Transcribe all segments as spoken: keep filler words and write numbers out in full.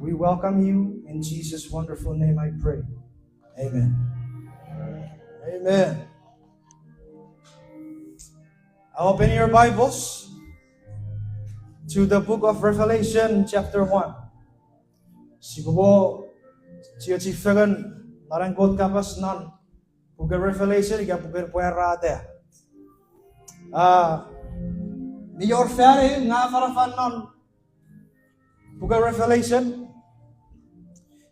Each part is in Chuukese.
We welcome you. In Jesus' wonderful name I pray. Amen. Amen. Open your Bibles to the book of Revelation, chapter one. Sipwe chiechi fengen non an Kot kapas non puken Revelation ika puken Pwarata. Ah, mi wor fan eu nge a afanafan non puken Revelation.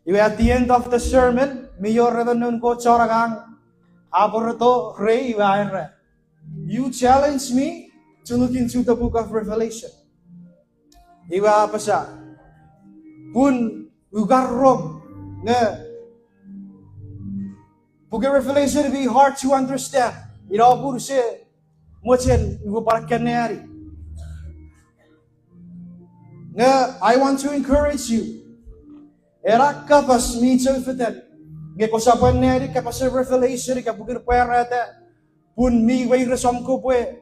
Iwe at the end of the sermon, mi wor emon noun Kot chon angang a pworeto rei iwe a era, "You challenge me to look into the book of Revelation." Iwe a apasa, pun ua rong nge puken Revelation mi hard to understand. Ina pun use mochen upwe pwan anneani. Nge I want to encourage you. Ena kapas mi choufetan. Nge kosapw anneani kapasen Revelation ika puken Pwarata pun mi weires om kopwe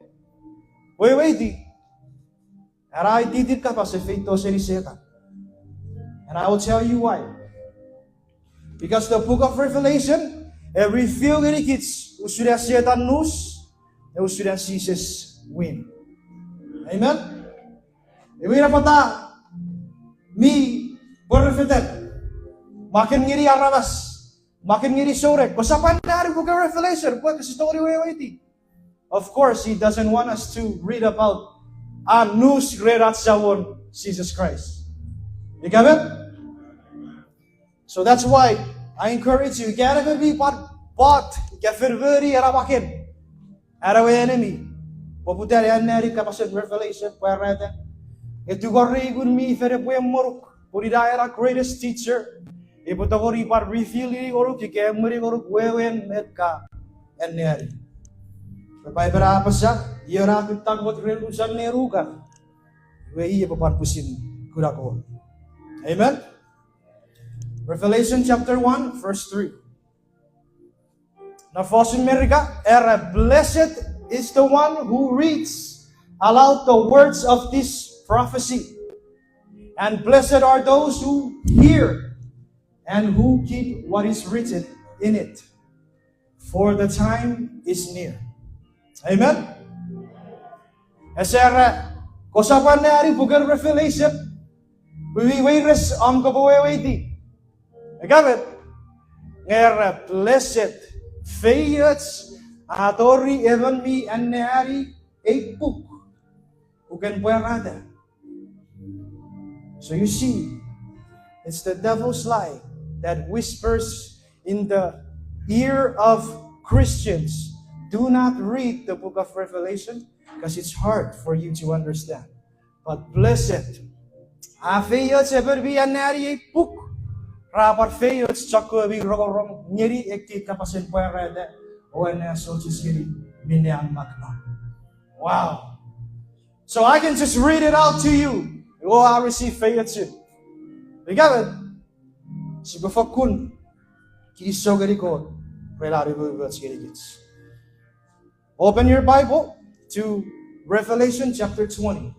weweiti. Ena ititin kapas e feito seni Setan. And I will tell you why. Because the book of Revelation, e reveal ngenikich usun an Setan nus, e usun an Jises win. Amen? Iwe ina pwata mi pwerefetan, maken ngeni aramas, maken ngeni souneng, kosapw anneani puken Revelation pwe kese tongeni weweiti. Of course, he doesn't want us to read about an nus ren ach Samon Jises Kraist. Ika met? So that's why I encourage you, ika en emon mi pwan pot ika fen moni ena maken, an ewe enemy, poputan ne anneani kapasen Revelation, Pwarata, nge tungorei Ngun mi Fel epwe emwenuk, pun ina ena greatest teacher, epwe tongeni pwan reveal-ini ngonuk ika emweni ngonuk wewen met ka anneani. Pwe Paipen a apasa, ion a kutta Kot ren unusen nenukan, iwe i epwe pwan pwisin kuna Kot. Amen? Revelation chapter one, verse three. Non fosun Merika, era, "Blessed is the one who reads aloud the words of this prophecy. And blessed are those who hear and who keep what is written in it. For the time is near." Amen? Ese era, kosapw anneani puken Revelation pwe mi weires om kopwe weweiti. Ika met? Nge era, blessed, feioch a tori emon mi anneani ei puk, puken Pwarata. So you see, it's the devil's lie that whispers in the ear of Christians, "Do not read the book of Revelation, 'cause it's hard for you to understand." But blessed, a feioch emon mi anneani ei puk, ra pwan feioch chokkewe mi rongorong ngeni ekkei kapasen Pwarata o anneasochis ngeni minne a mak non. Wow. So I can just read it out to you. O a receive feioch. Ika met, sipwe fokkun kinisou ngeni Kot ren an umoumoch ngenikich. Open your Bible to Revelation chapter twenty.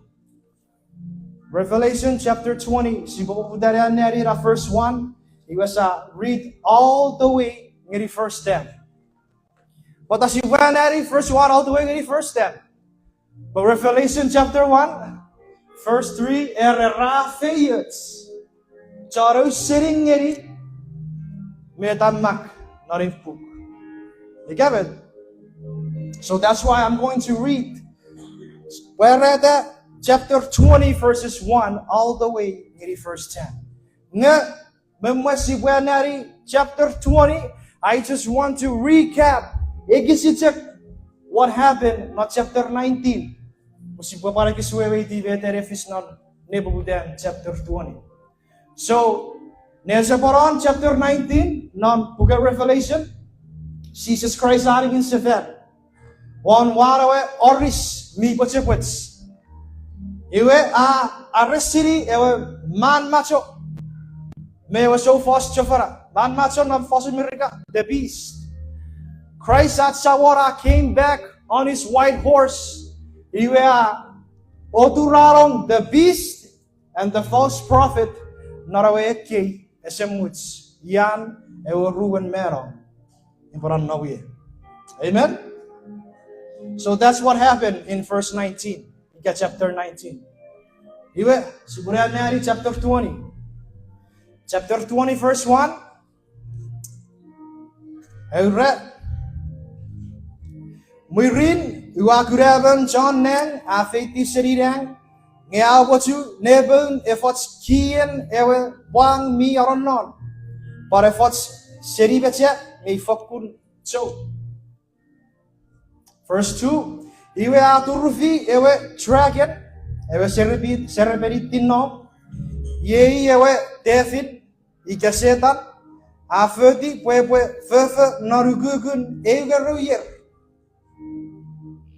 Revelation chapter twenty, sipwe poputa ne anneani ena verse one, iwe sa read all the way ngeni verse ten. Pwata sipwe anneani verse one all the way ngeni verse ten? But Revelation chapter one, verse three, era, ra feioch chon ausening ngeni met a mak non ei puk. Ika met? So that's why I'm going to read Pwarata chapter twenty, verses one all the way ngeni verse ten. Nge me mwen sipwe anneani chapter twenty, I just want to recap ekis chok what happened non chapter nineteen. Pwe sipwe pwan ekis weweiti met a fis non nepoputan chapter twenty. So, nesoponon chapter nineteen non puken Revelation, Jises Kraist a ningin sefan won wan ewe oris mi pwechepwech. Iwe a aresini ewe man macho me ewe soufos chofona. Man macho non fosun Merika, the beast. Kraist ach Samon a came back on his white horse. Iwe a oturanong the beast and the false prophet non ewe ekkei ese much, ian ewe oruen mano epwe nonnom ie. Amen? So that's what happened in verse nineteen, ika chapter nineteen. Iwe, sipwe ne anneani chapter twenty. Chapter twenty, verse one. Era, mwirin ua kuna emon chon nang a feitiw seni nang, nge a mochu nepoun efoch kien ewe pwang mi anonnon, pwan efoch senimecha mi fokkun chou. Verse two, iwe a turufi ewe dragon, ewe serepi-, serepenitin nom, iei ewe tefin, ika Setan, a foti pwe epwe fofo non ukukun ew ngerou ier.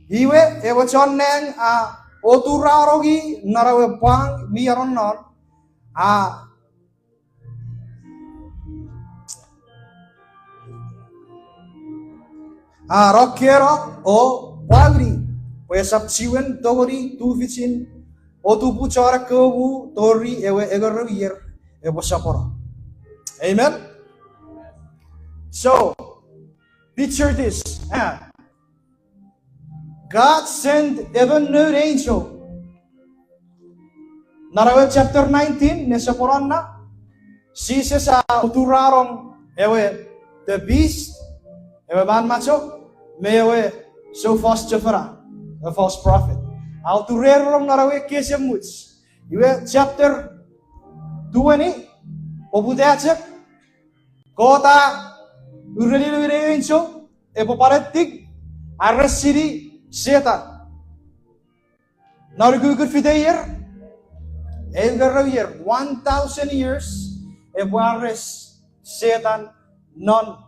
Iwe ewe chon nang a oturanong i non ewe pwang mi anonnon, a a nokeno o pwaueni pwe esap chiwen tongeni tufichin otupu chon ekkewe mu tori ewe engerou ier epwe sopono. Amen? So, picture this. Ah. God sent emon noun angel. Non ewe chapter nineteen, ne sopwonona, Jises a oturanong ewe the beast, ewe man machok, me ewe soufos chofona, a false prophet. A oturanong non ewe ekkei ese much. Iwe chapter twenty, oputachek, Kot a ureni noun angel epwe pwan etik arrestini Setan. Non ukukun fite ier, ew ngerou ier, one thousand years, epwe arrest Setan non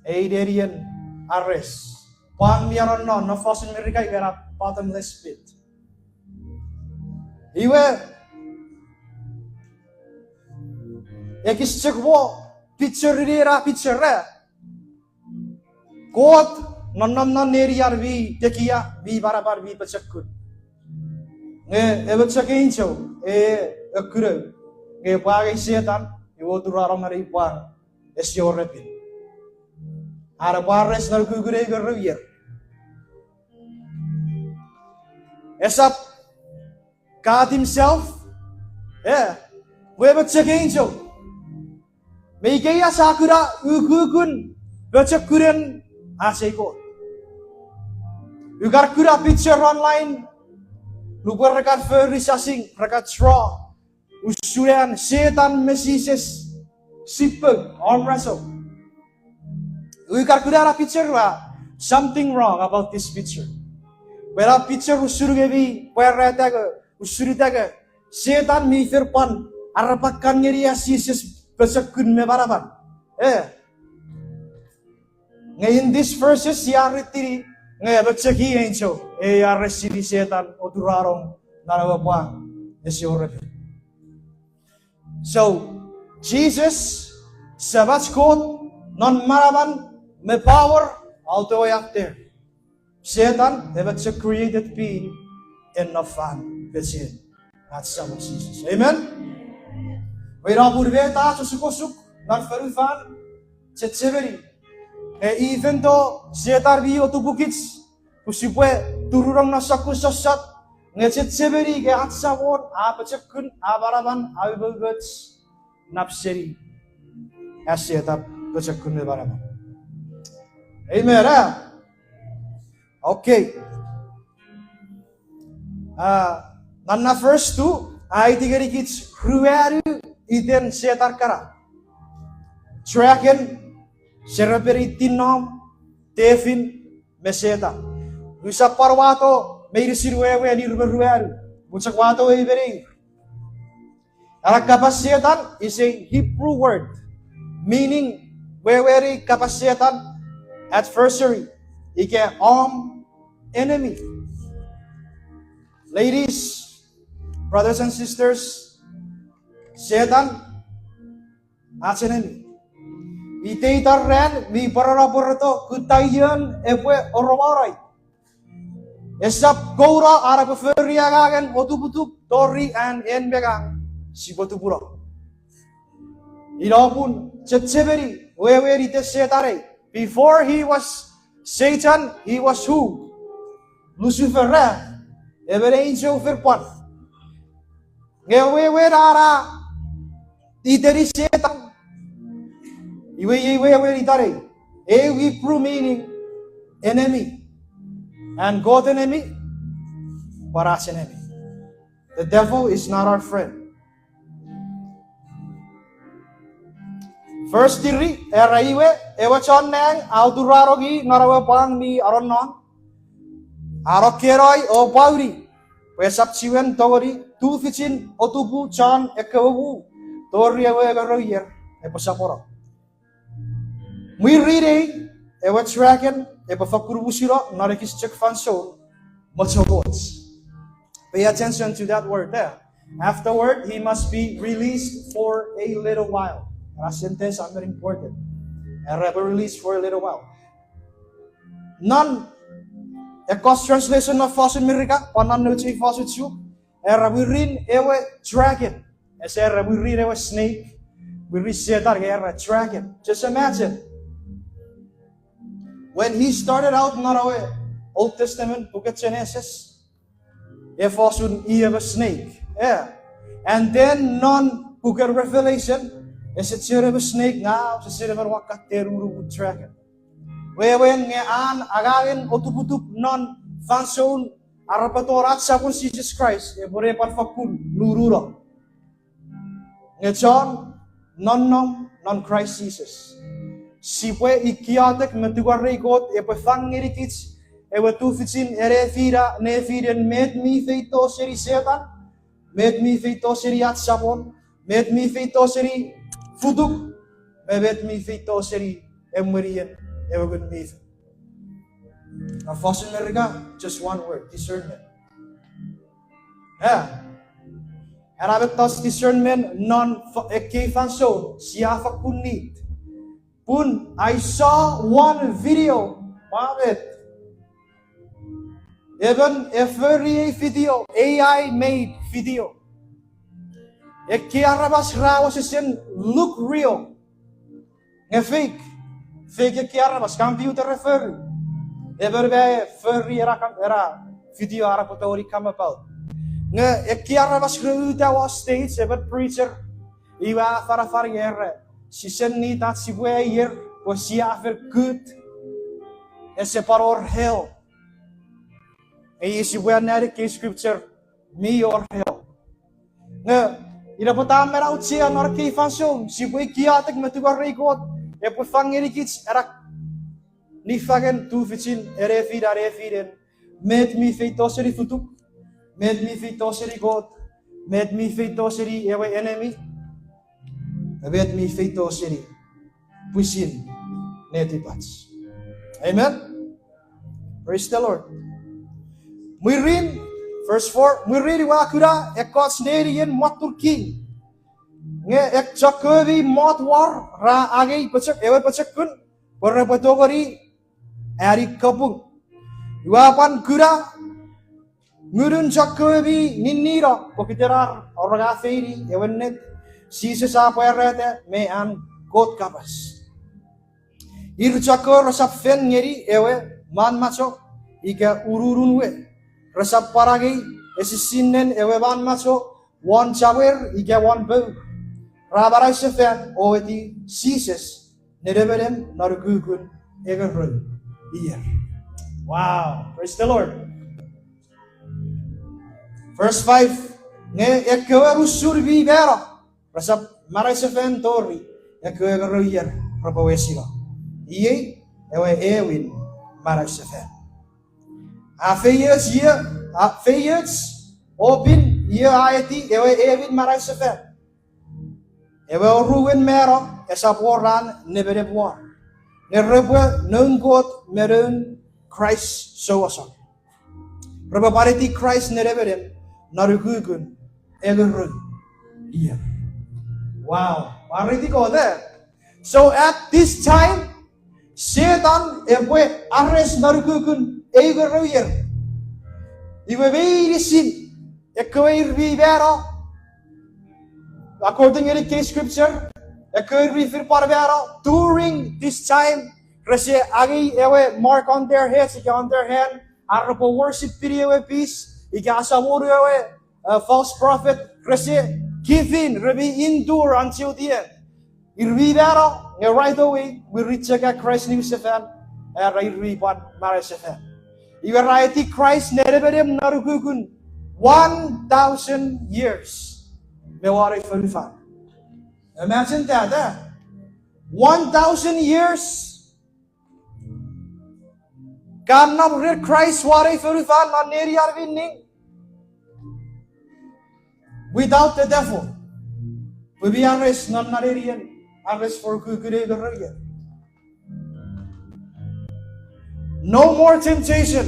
ei nenien arrest. Pwang mi anonnon, non fosun Merika ika ena bottomless pit. Iwe, ekis chok mo picture ini ena picture, e. Kot nonnom non nenian mi tekia, mi manaman, mi pochokun. Nge emon chok angel, e, e kuno. Nge pwe angei Setan, iwe oturanong ngeni pwang ese wor pin. Are pwe arrest non ukukun ew ngerou ier. Esap God himself, e, pwe emon chok angel. Me ikeia sia kuna ukukun pochokunen ach ei Kot. Ua kan kuna picture online, nupwen re kan fori sasing, re kan draw usun an Setan me Jises sipwe arm wrestle. Ua kan kuna ena picture, ua, something wrong about this picture. Pwe ena picture usun nge mi pwarata nge, usun ita nge Setan mi fen pwan arapakan ngeni an Jises pochokun me manaman. E. Nge in this verses sia readini, nge emon chok angel e arrestini Setan, oturanong non ewe pwang ese wor pin. So, Jises, Semach Kot non manaman me power, all the way up there. Setan, emon chok created being, ena fan pechen ach Samon Jises. Amen? Weina pun met ach osukosuk non fonufan, chechemeni, nge even though Setan mi otupukich pwe sipwe turunong non sokkun sossot, nge chechemeni nge ach Samon a pochokun, a manaman, a umoumoch, nap seni an Setan pochokun me manaman. Amen, a? Okay. A, non na verse two, a aiti ngenikich ruanu iten Setan kana. Dragon, serepenitin nom, tefin, me Setan. Usap pwan wato meinisin wewen ir me ruanu. Ua chok wato ei me neir. Ena kapas Setan is a Hebrew word, meaning, wewen ei kapas Setan, adversary, ika om enemy. Ladies, brothers and sisters, Setan, ach enemy. Iteiten ran mi pwarano pwereto kutta ion epwe oromanoi. Esap kouno an epwe fori angangen otuputup tori an en me ngang sipwe tupuno. Ina pun chechemeni wewen iten Setan ei. Before he was Satan, he was who? Lucifer, ra emon angel fen pwan. Nge wewen an a iteni Setan, iwe iei wewen itan ei. Eu Hebrew meaning enemy. An Kot enemy pwan ach enemy. The devil is not our friend. Verse three, era iwe, ewe chon nang a oturanongi non ewe pwang mi anonnon, a nokkenoi o pwauni, pwe esap chiwen tongeni tufichin otupu chon ekkewe mu tori ewe engerou ier epwe sopwono. Mwirin ei, ewe dragon epwe fakkun musuno non ekis chok fansoun, mochomoch. Pay attention to that word there. Afterward, he must be released for a little while. That sentence is very important. Era epwe release for a little while. Non ekkoch translation non fosun Merika, pwan non nouch ei fosun Chuuk, era mwirin ewe dragon. Ese era mwirin ewe snake, mwirin Setan, nge era dragon. Just imagine. When he started out non ewe Old Testament, puken Genesis, e fosun i ewe snake. And then non puken Revelation, ese chiwen ewe snake, nge ese chiwen ewe watten unukun dragon. Wewen nge an angangen otuputup non fansoun arapaton ach Samon Jises Kraist, epwe ne pwan fakkun nununo. Nge chon nonnom non Kraist Jises, sipwe ikiotek me tungorei Kot epwe fang ngenikich ewe tufichin enefina nefinen met mi feito seni Setan, met mi feito seni ach Samon, met mi feito seni futuk, me met mi feito seni emwenien ewe Ngun mi Fel. Non fosun Merika, just one word, discernment. Ena mettoch discernment non ekkei fansoun sia fakkun need. Pun I saw one video, ma met, emon e fori ei video, A I made video. Ekkei aramas ra wesewesen look real, nge fake. Fake ekkei aramas, computer e fori. Emon me fori ena, ena video a pwe tongeni come about. Nge ekkei aramas re uta won stage, emon preacher, iwe a afanafan nge era, sise need ach sipwe aier pwe sia fen kut, ese pwan wor hell. Nge sipwe anneani ekkei scripture, mi wor hell. Nge ina pwata mi auchea non ekkei fansoun sipwe ikiotek me tungorei Kot epwe fang ngenikich ena niffangen tufichin enefina nefinen met mi feito seni futuk, met mi feito seni Kot, met mi feito seni ewe enemy, met mi feito seni pwisin netipach. Amen. Praise the Lord. Mwirin, verse four, mwirin ua kuna ekkoch nenien mwattun king, nge ekkewe chokkewe mi mot won ra angei ewe pochokun pwe repwe tongeni ani kapung. Ua pwan kuna ngunun chokkewe mi ninnino pokiten ar auranga feini ewe ennet Jises a pwarata me an Kot kapas. Ir chokkewe resap fen ngeni ewe manmacho ika ununun we, resap pwan angei esisinnen ewe manmacho won chamwer ika won poun. Ra manausefan o eti Jises nenemenem non ukukun engerou ier. Wow, praise the Lord. Verse five, nge ekkewe usun mi mano resap manausefan tori ekkewe engerou ier repwe wesino. Iei ewe aewin manausefan. A feioch, a feioch o pin io a eti ewe aewin manausefan. Ewe oruen mano esap wor an nemenem won, nge repwe noun Kot me noun Kraist souasor. Repwe pwan eti Kraist nenemenem non ukukun engerou ier. Wow, mwareiti Kot, eh? So at this time, Setan epwe ares non ukukun engerou ier. Iwe meinisin ekkewe ir mi mano According ngeni ekkei scripture, ekkewe ir mi fen pwan mano during this time, rese angei ewe mark on their heads ika on their hand, ar repwe worship-ini ewe beast ika asamonu ewe false prophet, rese give in, re mi endure until the end. Ir mi mano, nge right away, mwirin chok an Kraist niwinsefan, era ir mi pwan manausefan. Iwe ra eti Kraist ne nemenem non ukukun one thousand years me won ei fonufan. Imagine that, eh? One thousand years. Ka nom ren Kraist won ei fonufan non nenian mi ning without the devil. Pwe mi ares non, non nenien, ares for ukukun eu ngerou ier. No more temptation.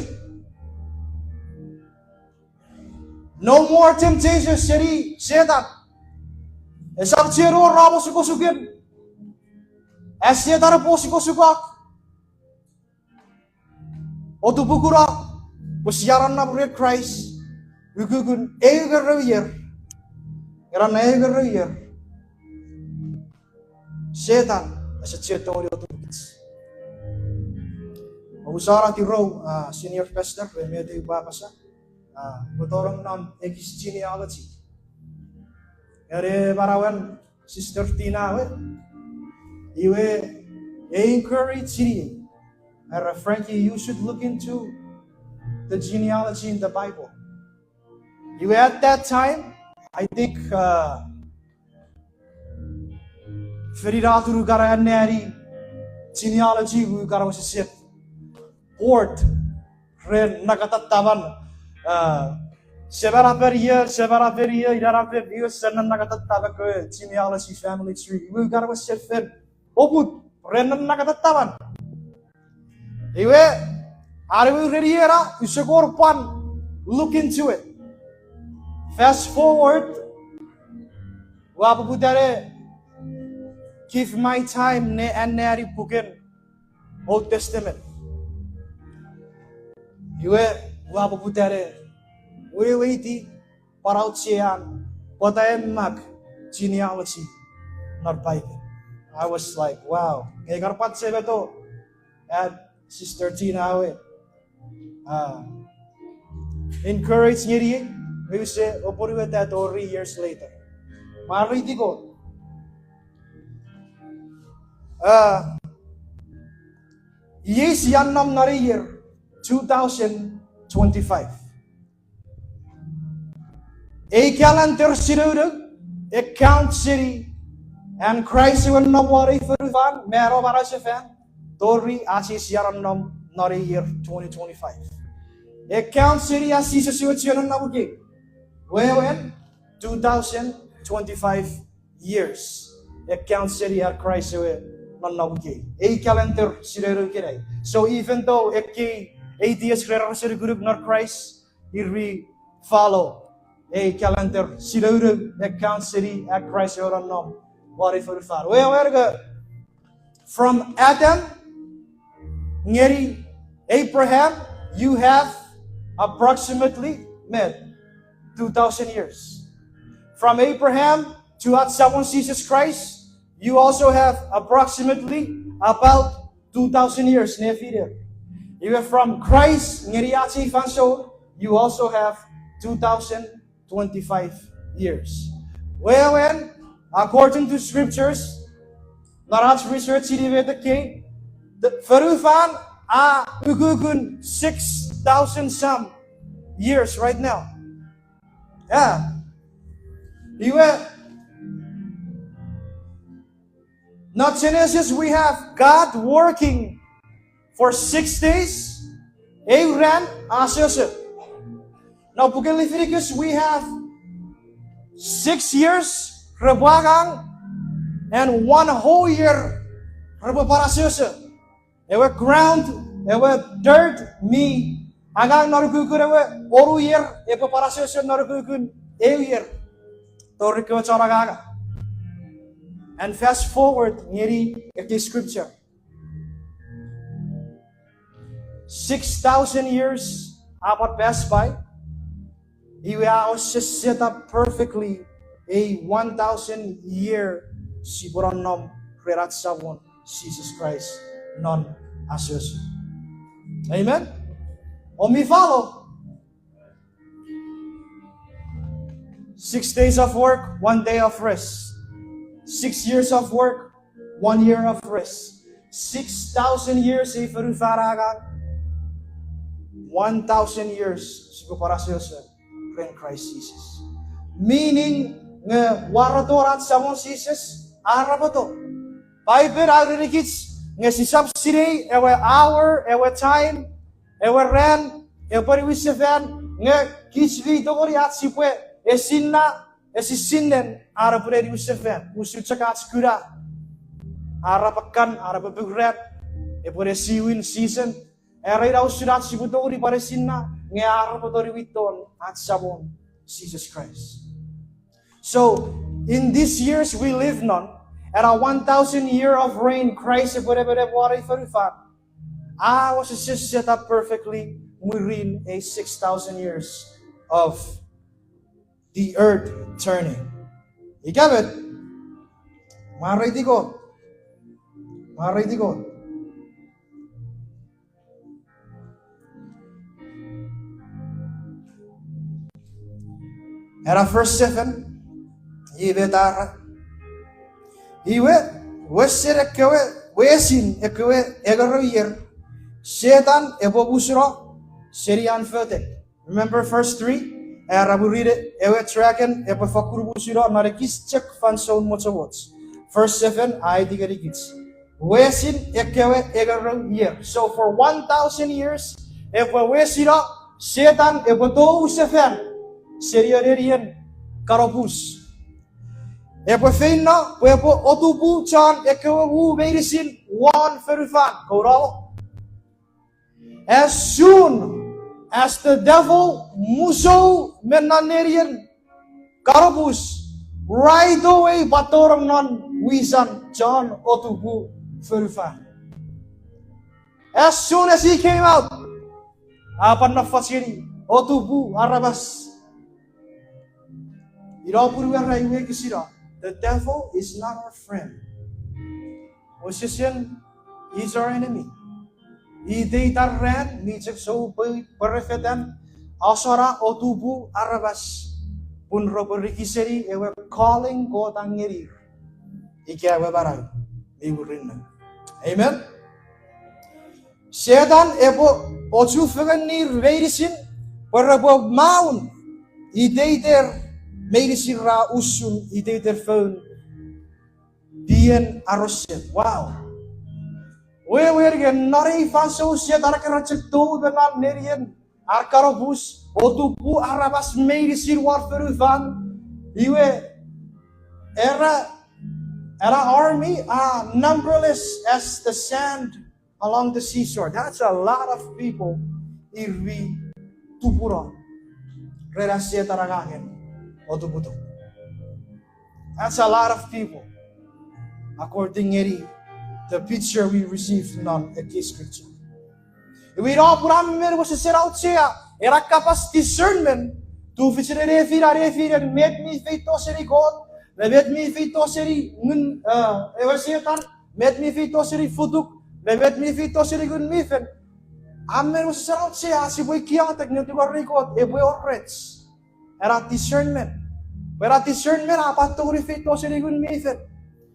No more temptation seni Setan. Esap chuen wor om osukosuken. As Setan epwe osukosuka, otupukuno, pwe sia nonnom ren Kraist ukukun eu ngerou ier. Nge non eu ngerou ier, Setan ese chuen tongeni otupukich. Omusano tirou, ah, senior pastor, re met upwe apasa, ah, pwe tonong non ekis genealogy. Ere manauen Sister Tina we, iwe, e encourage-ini, era, Frankie, you should look into the genealogy in the Bible. Iwe at that time, I think, uh, fen ina atun ua kan anneani genealogy, ua kan wesewesen bored ren nangatatamana, uh, semanapen io, semanapen io, inanapen io, sia nangatatamana ekkewe genealogy, family tree. Iwe ua kan wesewesen fen oput ren nangatatamana. Iwe, an ewe ureni ena, use kon pwan look into it. Fast forward, ua poputa ne give my time ne anneani puken Old Testament. Iwe, ua poputa ne weweiti pwan auchean pwata e mak genealogy non Bible. I was like, wow. Nge kan pwan chemeto an Sister Tina we, ah, encourage ngeniei, me use apwonueta tori years later. Mwareiti Kot. Ah, iei sia nom non ei year two thousand twenty-five. Ei calendar sinounou, e count seni an Kraist ewe nom won ei fonufan me an manausefan, tori ach sia nonnom non ei year twenty twenty-five. E count seni an Jises ewe chon nonnom ikei. Wewen, two thousand twenty-five years. E count seni an Kraist ewe nonnom ikei. Ei calendar sinounou ikenai. So even though ekkei atheist re ra senukunuk non Kraist, ir mi follow ei calendar sinounou, e count seni an Kraist ewe nonnom won ei fonufan. Wewen, from Adam ngeni Abraham, you have approximately, met, two thousand years. From Abraham to ach Samon Jesus Christ, you also have approximately about two thousand years nefiner. Iwe from Christ ngeni ach ei fansoun, you also have two thousand twenty-five years. Wewen, according to scriptures, non ach research-ini met ekkei, the fonufan a ukukun six thousand some years right now. Yeah. Iwe, non Genesis, we have God working for six days, eu ran a asoso. Non puken Leviticus, we have six years repwe angang, and one whole year repwe pwan asoso. Ewe ground, ewe dirt mi angang non ukukun ewe wonu ier, epwe pwan asoso non ukukun eu ier tori ekkewe chon angang. And fast forward ngeni ekkei scripture. Six thousand years a pwan pass by. Iwe a ose set up perfectly ei one thousand year sipwe nonnom ren ach Samon Jises Kraist non asoso. Amen? Omi follow? Six days of work, one day of rest. Six years of work, one year of rest. Six thousand years ei fonufan a angang. One thousand years sipwe pwan asoso ren Christ Jesus. Meaning nge wareton ach Samon Jises a arapoto. Paipen a erenikich nge sisap sinei ewe hour, ewe time, ewe ran epwe niwinsefan, nge kich mi tongeni ach sipwe esinna, esisinnen an epwe niwinsefan, usun chok ach kuna arapakan, arapakan epwe ne siwin season. Era ina usun ach sipwe tongeni pwan esinna nge arapoto niwinton ach Samon Jesus Christ. So, in these years we live non, ena one thousand year of reign Christ epwe nemenem won ei fonufan, a wesewesen set up perfectly mwirin ei six thousand years of the earth turning. Ika met? Mwareiti Kot. Mwareiti Kot. Ena verse seven, iwe tara. Iwe, wesen ekkewe, wesin ekkewe engerou ier, Setan epwe musuno seni an fotek. Remember verse three? Era mwirin ewe dragon epwe fakkun musuno non ekis chok fansoun mochomoch. Verse seven a aiti ngenikich wesin ekkewe engerou ier. So for one thousand years, epwe wesino, Setan epwe tou sefan seni nenien kanopus. Epwe feino pwe epwe otupu chon ekkewe mu meinisin won fonufan, kouno. As soon as the devil musou me non nenien kanopus, right away pwan tonong non wisan chon otupu fonufan. As soon as he came out, a pwan nofo ngeni otupu aramas. Ina popun era iwe kisina, the devil is not our friend. Wesewesen, he's our enemy. Iteitan ran mi chok sou pwe, pwerefetan, asona otupu aramas, pun repwe rikiseni ewe calling Kot a ngenir ika ewe manau mi murinno. Amen? Setan epwe ochufengenir meinisin pwe repwe maun iteiter meinisin ra usun iteiter foun pien aroset. Wow. Wewen nge non ei fansoun Setan a keran chok tou me non nenien ar kanopus, otupu aramas meinisin won fonufan, iwe, era, ena army are numberless as the sand along the seashore. That's a lot of people ir mi tupuno ren an Setan angangen otuputup. That's a lot of people, according ngeni the picture we received non ekkei scripture. Iwe ina popun a men wesewesen auchea ena kapas discernment, tufichin nefinen, nefinen met mi feito seni Kot me met mi feito seni ngun, eh, ewe Setan, met mi feito seni futuk me met mi feito seni Ngun mi Fel. A men wesewesen auchea sipwe iotek ne tungorei Kot epwe wor rech ena discernment. Pwe ena discernment a pwan tongeni feito seni Ngun mi Fel.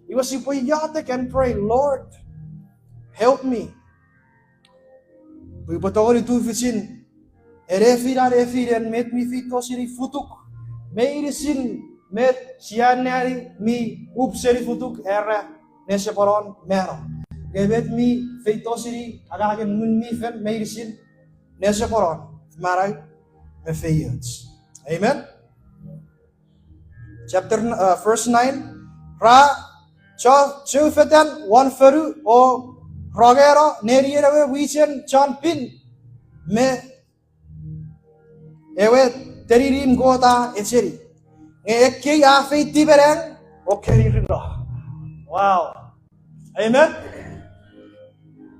Iwe sipwe iotek and pray, Lord, help me. Pwe upwe tongeni tufichin nefinen, nefinen met mi feito seni futuk meinisin, met sia anneani mi up seni futuk era nesoponon mano. Nge met mi feito seni angangen Ngun mi Fel meinisin nesoponon manau me feioch. Amen? Chapter, uh, verse nine. Ra cho-, choufetan won fonu o rongeno nenien ewe mwichen chon pin me ewe teninim Kot a echeni. Nge ekkei a feitiw me nang o kenirino. Wow. Amen?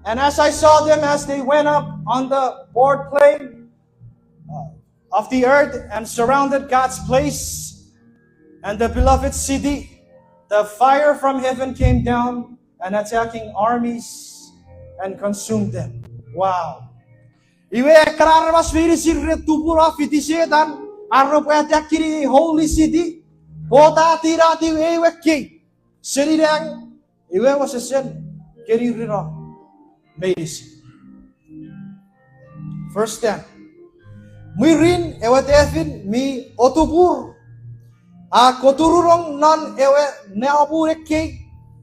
And as I saw them as they went up on the broad plain, uh, of the earth and surrounded God's place, And the beloved city, the fire from heaven came down and attacking armies and consumed them. Wow. Iwe ekkana aramas meinisin re tupuno fiti Setan, ar repwe attackini holy city, pwata tinatiw ewe ekkei seni nang, iwe wesewesen kenirino meinisin. Verse ten. Mwirin ewe tefin mi otupur a koturunong non ewe naopun ekkei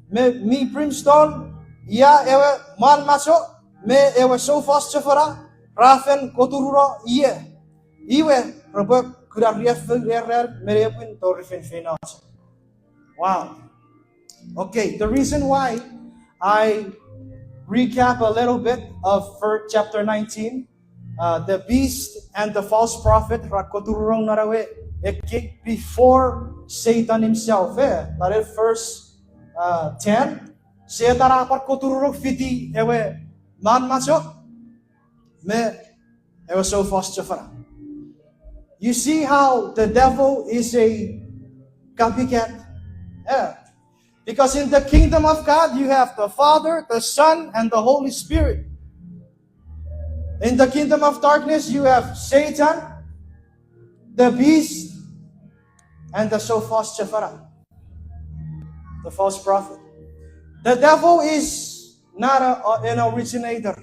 me mi brimstone, ia ewe manmacho me ewe soufos chofona ra fen koturuno ie. Iwe repwe kuna riaffou ran me nepwin tori feinfeino chok. Wow. Okay, the reason why I recap a little bit of first chapter nineteen, uh, the beast and the false prophet ra koturunong non ewe ekkei before Satan himself, eh, non ewe verse, uh, ten, Setan a pwan koturunong fiti ewe manmacho me ewe soufos chofona. You see how the devil is a copycat? Yeah. Because in the kingdom of God, you have the Father, the Son, and the Holy Spirit. In the kingdom of darkness, you have Satan, the beast, and the soufos chofona, the false prophet. The devil is not a, an originator.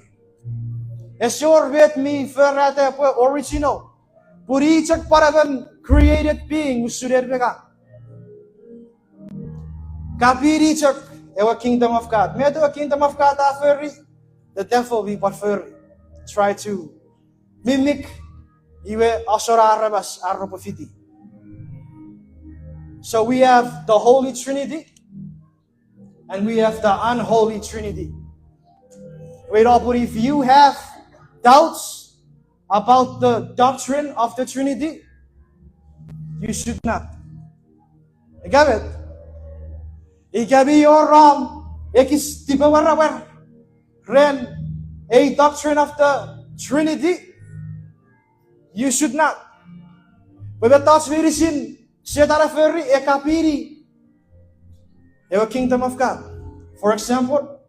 Ese wor met mi forata pwe original. Pun i chok pwan emon created being usun en me ngang. Kapini chok ewe kingdom of God. Met ewe kingdom of God a fori, the devil mi pwan fori. Try to mimic, iwe asona aramas ar repwe fiti. So we have the Holy Trinity, and we have the unholy Trinity. Wait, but if you have doubts about the doctrine of the Trinity, you should not. Ika met? Ika mi wor om ekis tipemwaramwar ren a doctrine of the Trinity, you should not. Pwe mettoch meinisin Setan a fori e kapini ewe kingdom of God. For example,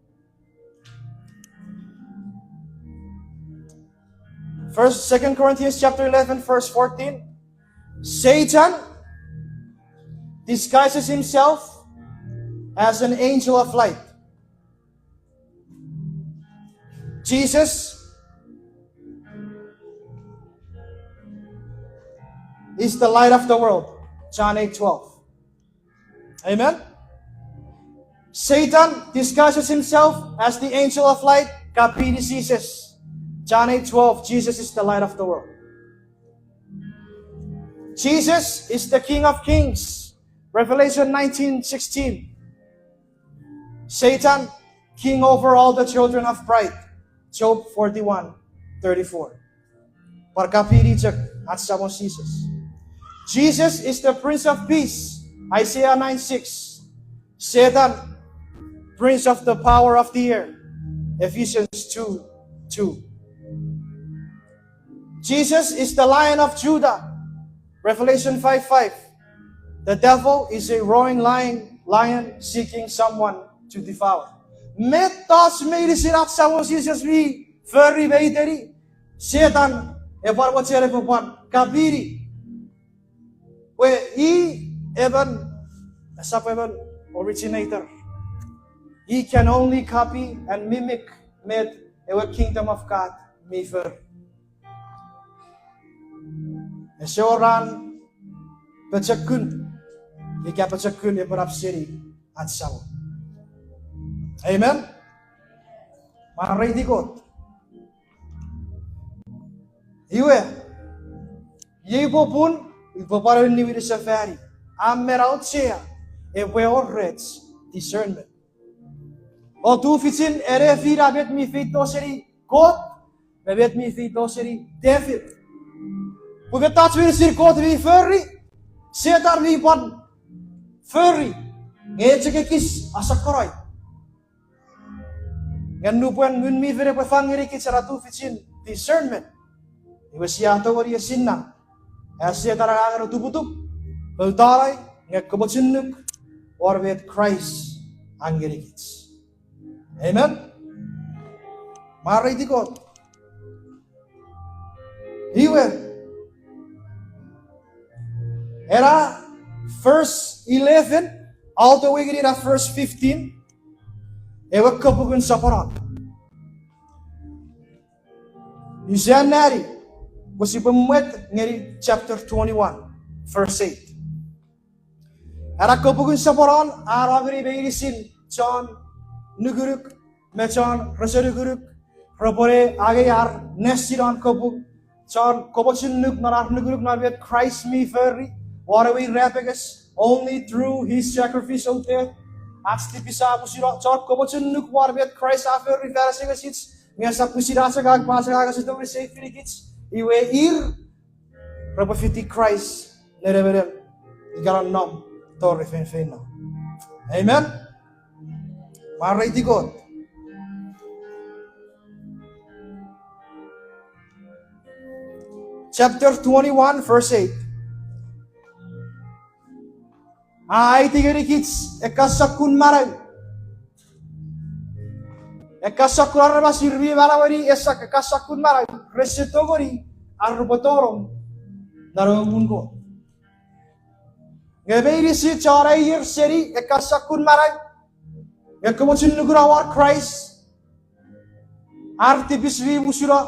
First, Second Corinthians chapter eleven, verse fourteen. Satan disguises himself as an angel of light. Jesus is the light of the world. John eight twelve. Amen? Satan disguises himself as the angel of light, kapini Jesus. John eight twelve, Jesus is the light of the world. Jesus is the King of Kings. Revelation nineteen sixteen. Satan, king over all the children of pride. Job forty-one thirty-four. Pwan kapini chok ach Samon Jesus. Jesus is the Prince of Peace. Isaiah nine six. Satan, prince of the power of the air. Ephesians two two. Jesus is the Lion of Judah. Revelation five five. The devil is a roaring lion, lion seeking someone to devour. Mettoch meinisin ach Samon Jesus mi fori me iteni, Satan epwe mochen epwe pwan kapini. Pwe i emon, esap emon originator. He can only copy and mimic met ewe kingdom of God mi fori. Ese wor an pochokun ika pochokun epwe nap seni ach Samon. Amen? Mwareiti Kot. Iwe, iei popun, upwe pwan niwinsefani, a men auchea epwe wor rech discernment. O tufichin ene fina met mi feito seni Kot me met mi feito seni devil. Pwe mettoch meinisin Kot mi fori, Setan mi pwan fori, nge chok ekis asakkorai. Nge nupwen Ngun mi Fel epwe fang ngenikich ena tufichin discernment, iwe sia tongeni esinna, a Setan angangen otuputup, poutano, nge komochunuk won met Kraist a ngenikich. Amen. Mwareiti Kot. Iwe, ena verse eleven, all the way ngeni ena verse fifteen, ewe kapungun soponon. Use anneani pwe sipwe mwet ngeni chapter twenty-one, verse eight. Ena kapungun soponon a no ngeni meinisin chon nukunuk me chon rese nukunuk, repwe ne angei ar nesi non kapung, chon komochunuk non ar nukunuk non met Kraist mi fori won ewe irapenges, only through his sacrificial death ach tipis a musuno, chon komochunuk won met Kraist a fori fan asengesich, nge esap pwisin ach angang, pwe ach angang ese tongeni seifinikich, iwe ir repwe fiti Kraist nenemenem ika nonnom tori feinfeino. Amen. Mwareiti Kot. Chapter twenty-one, verse eight. A aiti ngenikich ekkan sokkun manau. Ekkan sokkun aramas ir mi manaueni esap ekkan sokkun manau, rese tongeni ar repwe tonong non ewe muun Kot. Nge meinisin chon aier seni ekkan sokkun manau, nge komochunuk won Kraist, ar tipis mi musuno,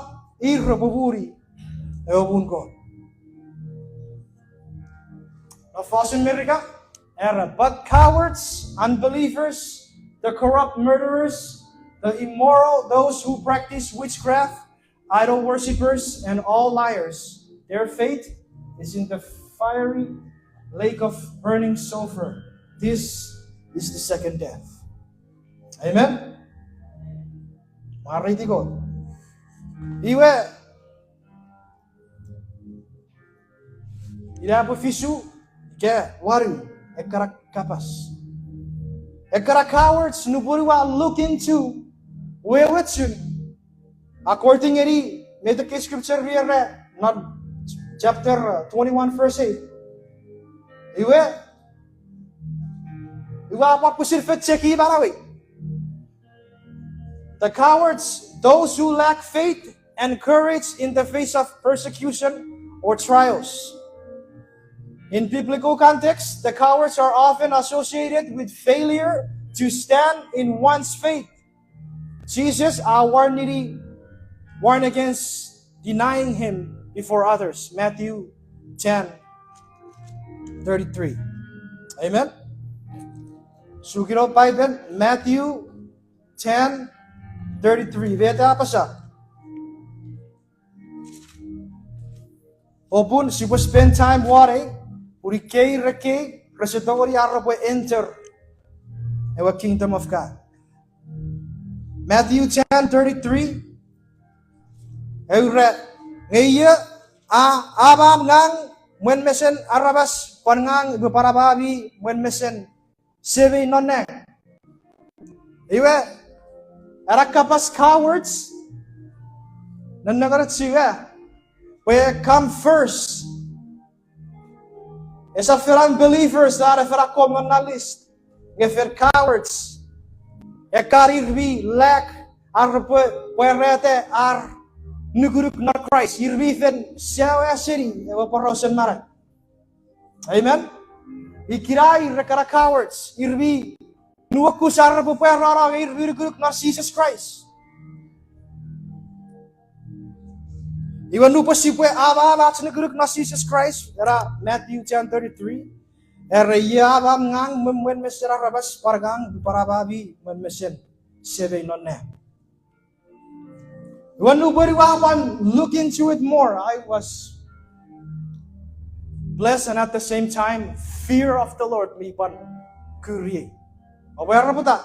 ir repwe muni ewe muun Kot. Non fosun Merika, era, but cowards, unbelievers, the corrupt murderers, the immoral, those who practice witchcraft, idol worshippers, and all liars, their fate is in the fiery lake of burning sulfur. This is the second death. Amen. Mwareiti Kot. Iwe, ina pwe fisu ika wanu ekkana kapas. Ekkana cowards, nupwen ua look into wewe chun, according ngeni met ekkei scripture mi era non chapter twenty-one, verse eight. Iwe, iwe a pwan pwisin fen cheki manauei. The cowards, those who lack faith and courage in the face of persecution or trials. In biblical context, the cowards are often associated with failure to stand in one's faith. Jesus a warn ngeni, warn against denying him before others. Matthew ten thirty-three. Amen. Sukino Bible, Matthew ten thirty-three. Met a apasa? Popun sipwe spend time won ei, pun ekkei, ekkei rese tongeni ar repwe enter ewe kingdom of God. Matthew ten thirty-three, e ura, nge io a amam ngang mwen mesen aramas, pwan ngang upwe pwan amami mwen mesen Semei non nang. Iwe, ena kapas cowards, nonnongonech iwe, pwe come first. Esap fen unbelievers are fen akkom non na list, nge fen cowards. Ekkan ir mi lack ar repwe pwarata ar nukunuk non Kraist, ir mi fen saw seni ewe porausen manau. Amen. Ikkena ir ekkana cowards, ir mi nuokus ar repwe pwarano nge ir mi nukunuk non Jises Kraist. Iwe nupwen sipwe amam ach nukunuk non Jises Kraist, era Matthew ten thirty-three, era io amam ngang mwen, mwen mesen aramas, pwan ngang upwe pwan amami mwen mesen Semei non nang. Iwe nupwen ua pwan look into it more, I was blessed, and at the same time, fear of the Lord mi pwan kuriei. Oupwe era pwata?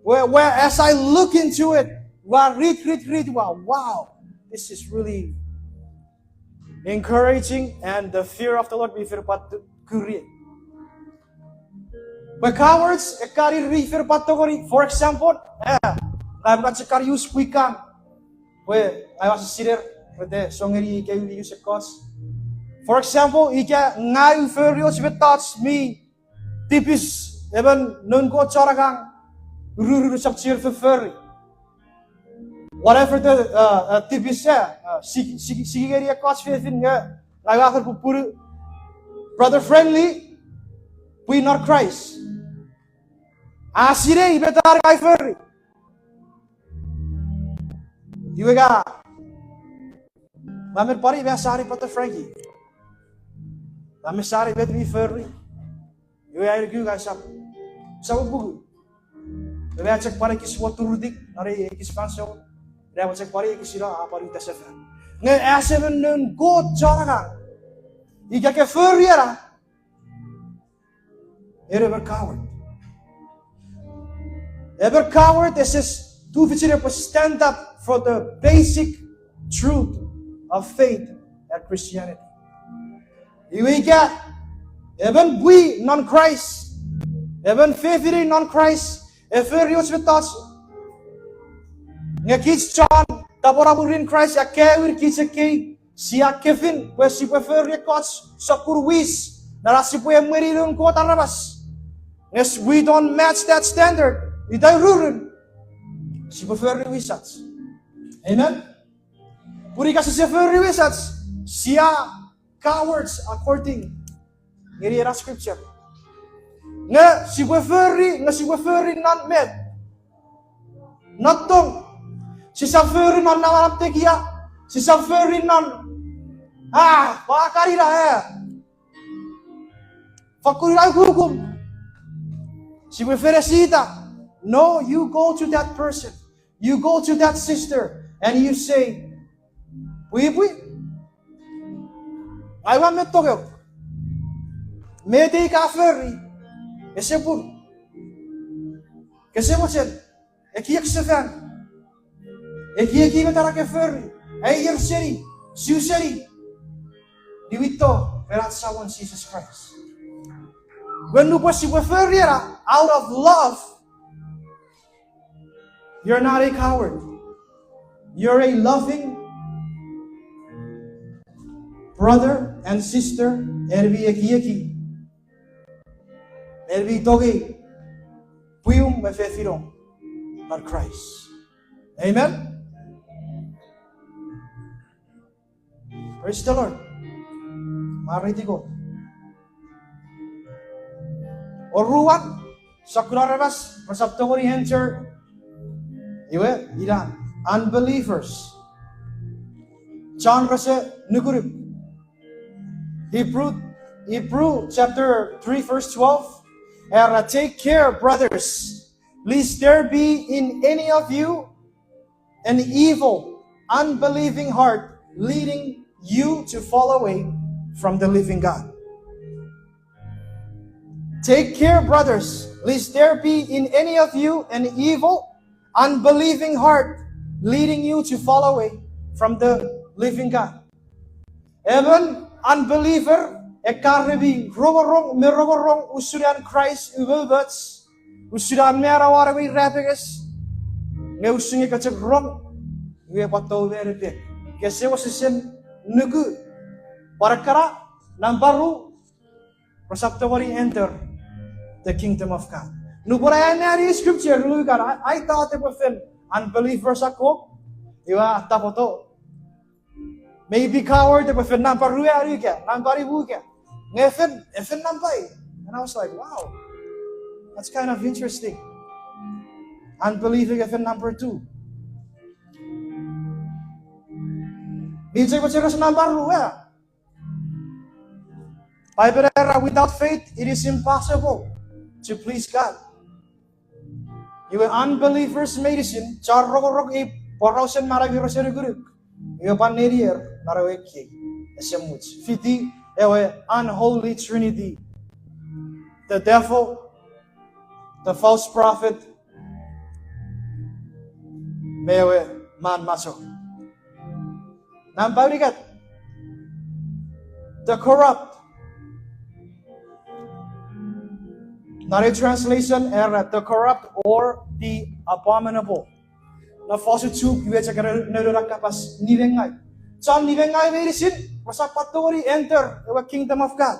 Where, where as I look into it, ua read, read, read, ua, wow, this is really encouraging, and the fear of the Lord mi fen pwan kuriei. Pwe cowards, ekkan ir mi fen pwan tongeni, for example, eh, ngang ua chok kan use pwi kan. Pwe ngang ua sisiner, rete songeni ika use ekkoch. For example, ika ngang ua fori och mettoch mi tipis, emon noun Kot chon angang, ururun esap chiwen fofori. Whatever the, uh, uh, tipis, uh, uh, sik-, sik-, siki ngeni ekkoch fefin nge, ngang ua fen pupunu. Brother Friendly, pwi non Kraist, a sinei met ngang ua fori. Iwe ngang ua men pwan apasa ngeni Brother Frankie, ua men apasa met mi fori. Iwe a nuku ngang usap, usap puku. Iwe a chok pwan ekis wor turutik non ei ekis fansoun. Ina a chok pwan ekis ino a pwan uta sefan. Nge as emon noun Kot chon angang, ika ke fori ena, en emon coward. Emon coward ese tufichin epwe stand up for the basic truth of faith and Christianity. Iwe ika emon pwi non Kraist, emon fefin non Kraist, e fori och mettoch, nge kich chon tapweno mwirin Kraist, a kaeo kich ekkei, sia kefin pwe sipwe fori ekkoch sokkun wis, non ach sipwe emweni noun Kot aramas. Nge we don't match that standard, ita ururun, sipwe fori wisach. Amen? Pun ika sise fori wisach, sia cowards according ngeni ena scripture. Nge sipwe fori, nge sipwe fori non met? Non tong. Sisap fori non namanam tekia. Sisap fori non, ah, pwakaira, eh, fakkun ina ukukun. Sipwe fen esita. No, you go to that person. You go to that sister and you say, pwipwi, ngang ua men tongok. Met ei ka fori ese pung. Kese mochen ekiek sefan, ekieki met ena ke fori, aier seni, su seni, niwinto ren ach Samon Jises Kraist. Iwe nupwen sipwe fori ena out of love, you're not a coward. You're a loving brother and sister, en mi ekieki, en mi tongei pwium me fefinom non Kraist. Amen. Praise the Lord. Mwareiti Kot. Oruan, sokkun aramas resap tongeni enter, iwe ina unbelievers. Chon rese nukunuk. Hebrew, Hebrew chapter three verse twelve. Era, take care, brothers, lest there be in any of you an evil, unbelieving heart leading you to fall away from the living God. Take care, brothers, lest there be in any of you an evil, unbelieving heart leading you to fall away from the living God. Emon unbeliever, ekkan re mi rongorong me rongorong usun an Kraist umoumoch, usun an mano won ewe irapenges, nge usun nge ka chok rong, iwe pwan tou me epek. Kese wesewesen nuku. Pwan ekkana, nampa ru, resap tongeni enter the kingdom of God. Nupwen ai anneani scripture, nukun ai, ai thought epwe fen unbelievers akkom, iwe a tapoto. Maybe coward epwe fen nampa ru ika, nampa nimu ika. Nge fen, e fen nampa ew. And I was like, wow, that's kind of interesting. Unbelieving e fen number two. Mi chok mecheres nampa ru, eh. Bible era, without faith, it is impossible to please God. Iwe unbelievers meinisin, chon rongorong ei porausen manau mi rese nukunuk, iwe pwan nenier non ewe ekkei ese much fiti ewe unholy trinity, the devil, the false prophet, me ewe man macho. Nampa unungat, the corrupt. Non ei translation era the corrupt or the abominable. Non fosun Chuuk iwe chok a nounou na kapas nimengau. Chon nimengau meinisin resap pwan tongeni enter ewe kingdom of God.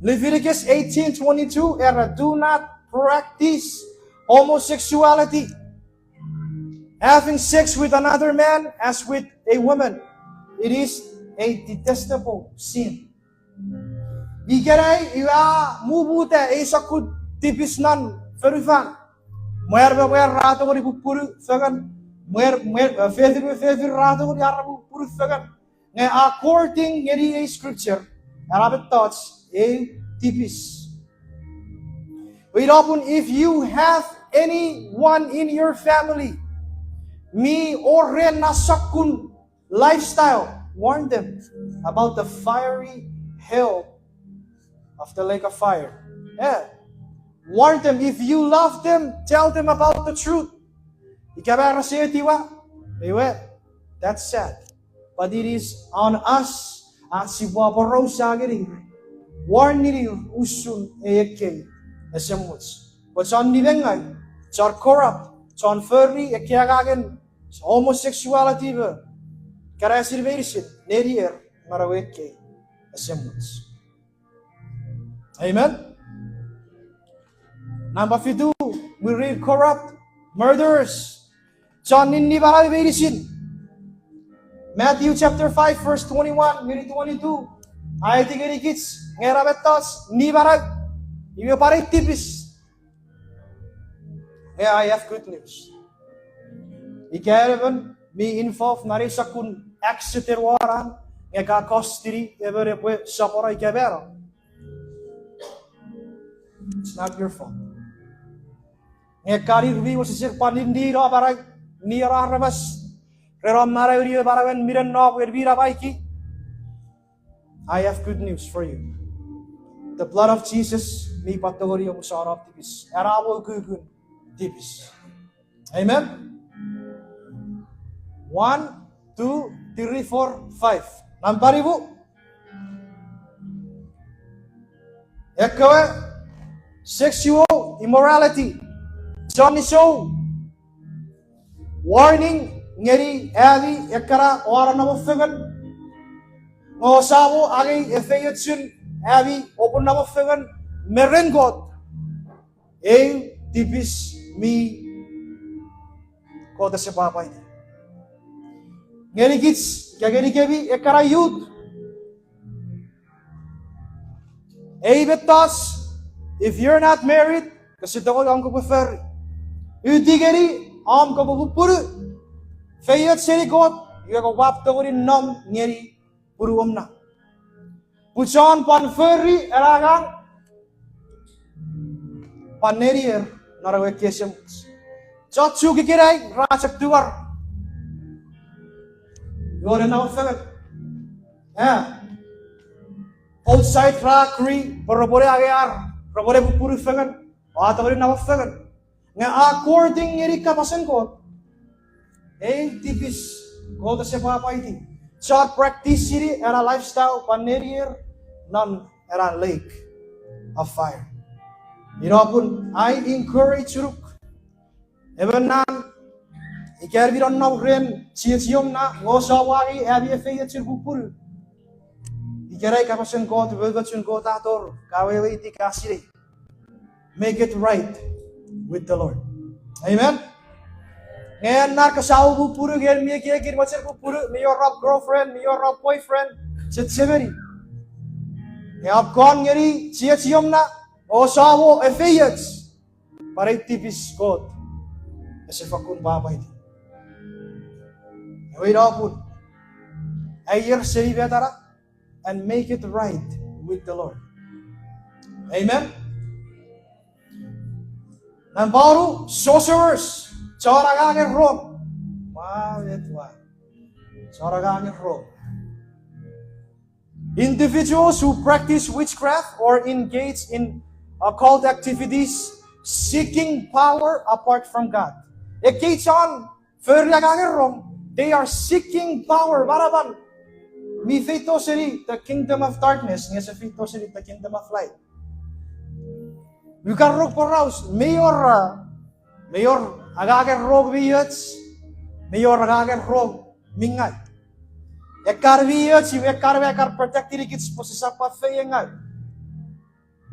Leviticus eighteen twenty-two era, "Do not practice homosexuality, having sex with another man as with a woman. It is a detestable sin." Ikenai iwe a mumuta ei sokkun tipis non fonufan. Mwan me mwan ra tongeni pupunu fengen, mwan, mwan, eh, fefin me fefin ra tongeni ar repwe pupunu fengen. Nge according ngeni ei scripture, ena mettoch ei tipis. Ina popun, if you have anyone in your family mi wor ena sokkun lifestyle, warn them about the fiery hell of the lake of fire. Yeah. Warn them. If you love them, tell them about the truth. Ika mei ra ese etiwa, iwe, that's sad. But it is on us, ach sipwe aporausa ngenir, warn ngenir usun ei ekkei esemuch. Pwe chon nimengau, chon corrupt, chon fori ekkei angangen homosexuality me karasin meinisin nenier non ewe ekkei esemuch. Amen. Number fitu, we read corrupt, murderers. Chon ninni manau meinisin. Matthew chapter five, verse twenty-one ngeni twenty-two. A aiti ngenikich, nge ena mettoch, ni manau, iwe pwan ei tipis. Nge I have good news. Ika emon mi involve non ei sokkun accident won an, nge ka custody emon epwe sopwono ika mano, it's not your fault. Nge ka ir mi wesewesen pwan ninni no manau, ni ena aramas, ren om manau, ni manauen minen nom en mi namaiki, I have good news for you. The blood of Jesus mi pwan tongeni omusano om tipis. Ena mo ukukun tipis. Amen. One, two, three, four, five. Nampa nimu. Ekkewe sexual immorality. Chon nisou. Warning ngeni ami ekkana oua nonnom fengen, nge ousamo angei efeiochun ami oupwe nonnom fengen me ren Kot. Ei tipis mi Kot ese pwapwaiti. Ngenikich, ika ngenikemi ekkana youth, ei mettoch, if you're not married, kese tongeni om kopwe fori. Uti ngeni om kopwe pupunu, feioch seni Kot, iwe kopwe ap tongeni nom ngeni punuom na. Pun chon pwan fori ena angang pwan nenier non ewe ekkei esemuch. Chon Chuuk ikenai ra chok tungor, iwe nonnom fengen. Eh, both side ra agree pwe repwene angei ar, repwene pupunu fengen, a tongeni nonnom fengen. Nge according ngeni kapasen Kot, ei tipis Kot ese pwapwaiti. Chon practice-ini ena lifestyle pwan nenier non ena lake of fire. Ina popun I encourage-unuk, emon nan, ika en mi nonnom ren chiechiom na, nge ousamo angei ami efeiochun pupunu, ikenai kapasen Kot, umoumochun Kot a tor, ka weweiti, ka sinei. Make it right with the Lord. Amen. Nge nan kosamo pupunu, nge mi ekiekin mochen pupunu, mi wor om girlfriend, mi wor om boyfriend, chechemeni. Nge om kon ngeni chiechiom na, ousamo efeioch, pwan ei tipis Kot ese fokkun pwapwaiti. Ewe ina popun, aier seni met ena, and make it right with the Lord. Amen. Nampa wonu, sorcerers, chon angangen rong. Wa, et wa. Chon angangen rong. Individuals who practice witchcraft or engage in occult activities seeking power apart from God. Ekkei chon fori angangen rong, they are seeking power, manaman mi feito seni the kingdom of darkness, nge ese feito seni the kingdom of light. Ua kan rong poraus, mei wor, mei wor angangen rong mi och, mei wor angangen rong mi ngau. Ekkan mi och iwe ekkan me kan protect-ini kich pwe sisap pwan feiengau.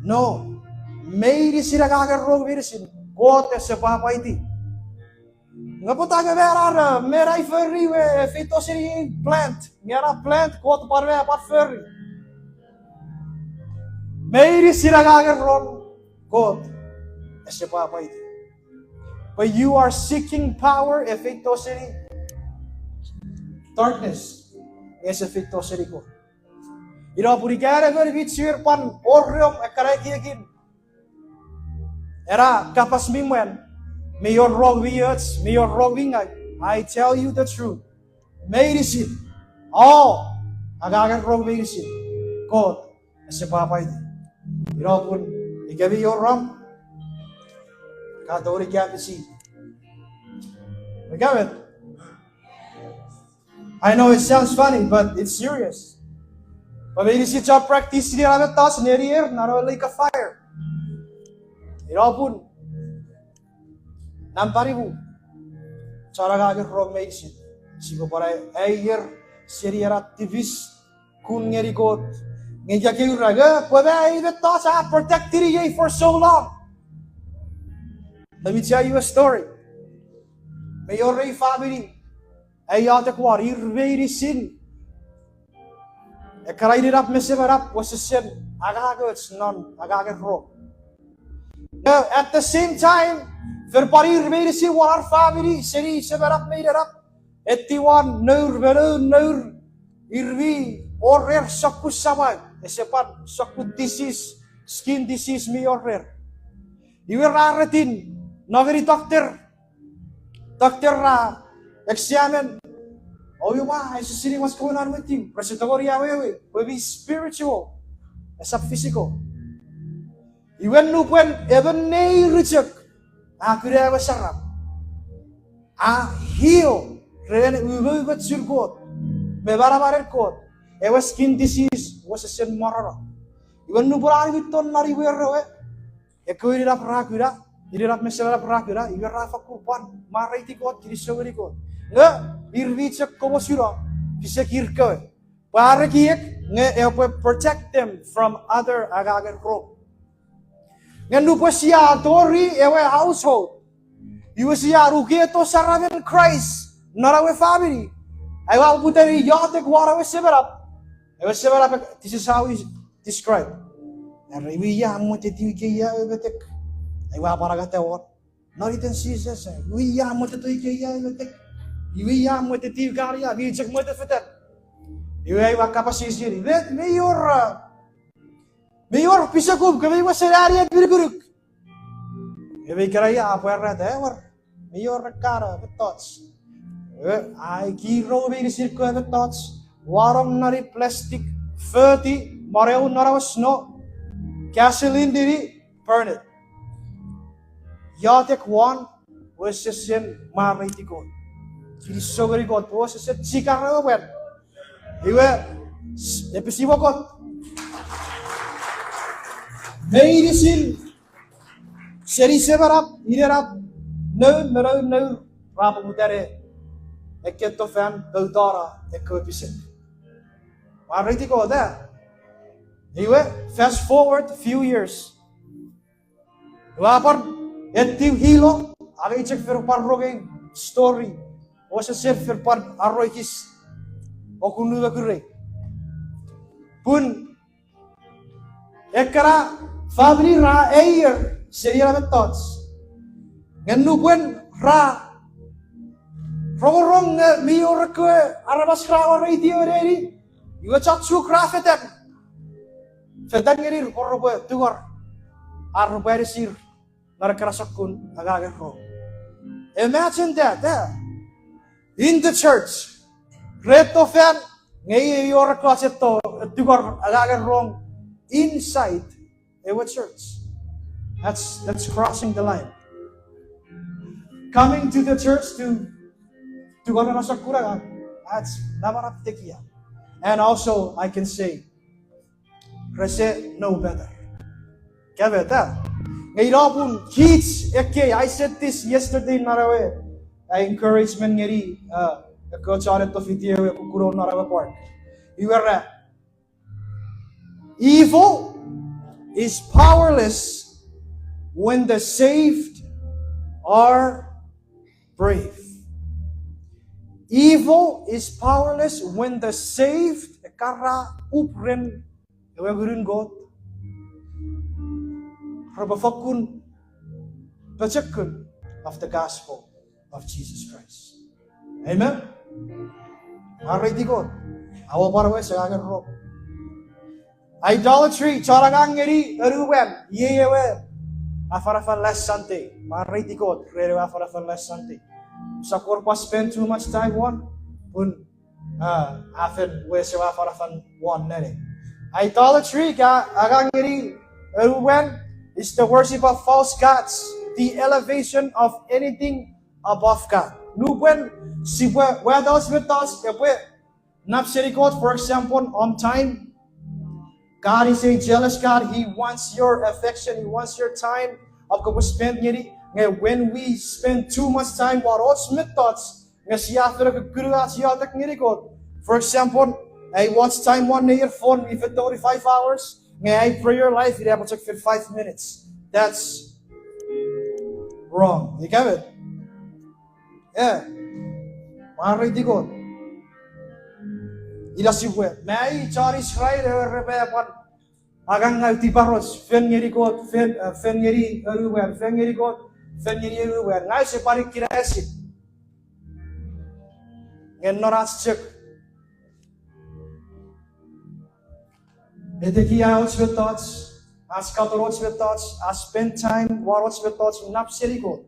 No. Meinisin angangen rong meinisin, Kot ese pwapwaiti. Nge pwata nge mena, mena i fori we feito seni plant. Nge ena plant, Kot pwan me pwan fori. Meinisin angangen rong, Kot ese pwapwaiti. But you are seeking power, e feito seni darkness, ese feito seni Kot. Ina pun ika en emon mi chiwen pwan orem ekkana ekiekin ena kapas mi mwan, mi wor rong mi och, mi wor rong mi ngau. I tell you the truth. Meinisin, o, angangen rong meinisin, Kot ese pwapwaiti. Ina pun ika mi wor rong, ka tongeni kapisi. Ika met? I know it sounds funny, but it's serious. Pwe meinisin chon practice-ini ena mettoch nenier non ewe lake of fire. Ina pun nampa nimu, chon angangen rong meinisin, sipwe pwan aier seni ena tipis, kun ngeni Kot. Nge ika ke ura nge pwe ma ei mettoch a protect-ini ei for so long. Let me tell you a story. Mi wor ei famini, ai iotek won, ir meinisin, ekkana inenap me semenap wesesen angangoch non angangen rong. Nge at the same time, fen pwan ir meinisin won ar famini, seni semenap me inenap, etiwan nour me noun nour, ir mi wor rer sokkun samau, ese pwan sokkun disease, skin disease mi wor rer. Iwe ra retin no ngeni doctor, doctor ra examine, o, iwe, ese sinei what's going on with you. Rese tongeni awewe pwe mi spiritual, esap physical. Iwe nupwen emon neir chok a kuna ewe saram, a heal ren umoumochun Kot me manamanen Kot, ewe skin disease wesesen morono. Iwe nupwen a niwin to non iwe ewe, ekkewe inenap ra kuna, inenap me semenap ra kuna, iwe ra fakkun pwan mwareiti Kot, kinisou ngeni Kot. Nge ir mi chok komochuno pisekir kewe pwe ar ekiek nge epwe protect them from other angangen rong. Nge nupwen sia tori ewe household, iwe sia nuketo saramen Kraist non ewe famini, aua poputa ne iotek won ewe semenap. Ewe semenap, this is how he describe. Era, iwe ia mwetetiw ikeia ewe metek. Aua pwan angata won, non iten Jises, iwe ia mwetetiw ikeia ewe metek. Iwe ia mwetetiw kan ia, mi chok mwetefetan. Iwe aua kapas eis ngeni, met mi wor, mi wor pisekum, ke mi wesen ani epinukunuk? Ewe ikenai a pwarata, ewer, mi wor ekkana mettoch. Ewe, ai kiro meinisin kewe mettoch, wanong non ei plastic, foti, mwareiti non ewe snow, gasoline-ini, burn it. Iotek won, wesesen mwareiti Kot. Kinisou ngeni Kot, wesesen chikar ewe mwan. Iwe, s-, episi wokot. Meinisin, seni semenap, inenap, noun me noun nour, ra poputa ne ekketo fan poutano ekkewe pisek. Mwareiti Kot, a? Iwe, fast forward few years. Iwe a pwan etiw Hilo, angei chok fen pwan rongei story, wesesen fen pwan aroikis, okunu mokurei. Pun ekkana famini ra aier seni ena mettoch. Nge nupwen ra rongorong nge mi wor ekkewe aramas ra mwareiti ewe neni, iwe chon Chuuk ra fetan, fetan ngenir pwe repwe tungor ar repwe anisir non ekkana sokkun angangen rong. Imagine that, eh? In the church, re to fan, nge iei wor ekkoch chon tungor angangen rong inside ewe church. That's, that's crossing the line. Coming to the church to tungor ekkana sokkun angang, that's namanam tekia. And also, I can say, rese know better. Kemeta. Nge ina pun kich ekkei, I said this yesterday non ewe, uh, encouragement ngeni, uh, Ekkoch chon etto fiti ewe kukkuno non ewe park. Iwe ra, evil is powerless when the saved are brave. Evil is powerless when the saved, ekkana up ren ewe ngunun Kot, repwe fokkun pochokun of the gospel of Jesus Christ. Amen. Mwareiti Kot. Aua pwan ewe sengangen ro. Idolatry, chon angang ngeni anuwan, iei ewe afanafan last Sunday. Mwareiti Kot ren ewe afanafan last Sunday. Sap wor pwan spend too much time won, pun a fen wes ewe afanafan won neni. Idolatry, ka angang ngeni anuwan, is the worship of false gods, the elevation of anything above God. Nupwen sipwe wata och mettoch epwe nap seni Kot, for example, om time. God is a jealous God. He wants your affection. He wants your time. Om kopwe spend ngeni. Nge when we spend too much time won och mettoch, nge sia fen kukkunu ach iotek ngeni Kot. For example, ai watch time won nei earphone mi fen tongeni five hours, nge ai prayer life ina epwe chok fen five minutes. That's wrong. Ika met? E, mwareiti Kot. Ina sipwe, mei chon Israel ewe repwe pwan angangau tiparoch, fen ngeni Kot, fen, eh, fen ngeni anuwan, fen ngeni Kot, fen ngeni anuwan. Ngang use pwan ikkena esit. Nge non ach chok etekia och mettoch, ach katon och mettoch, ach spend time won och mettoch nap seni Kot,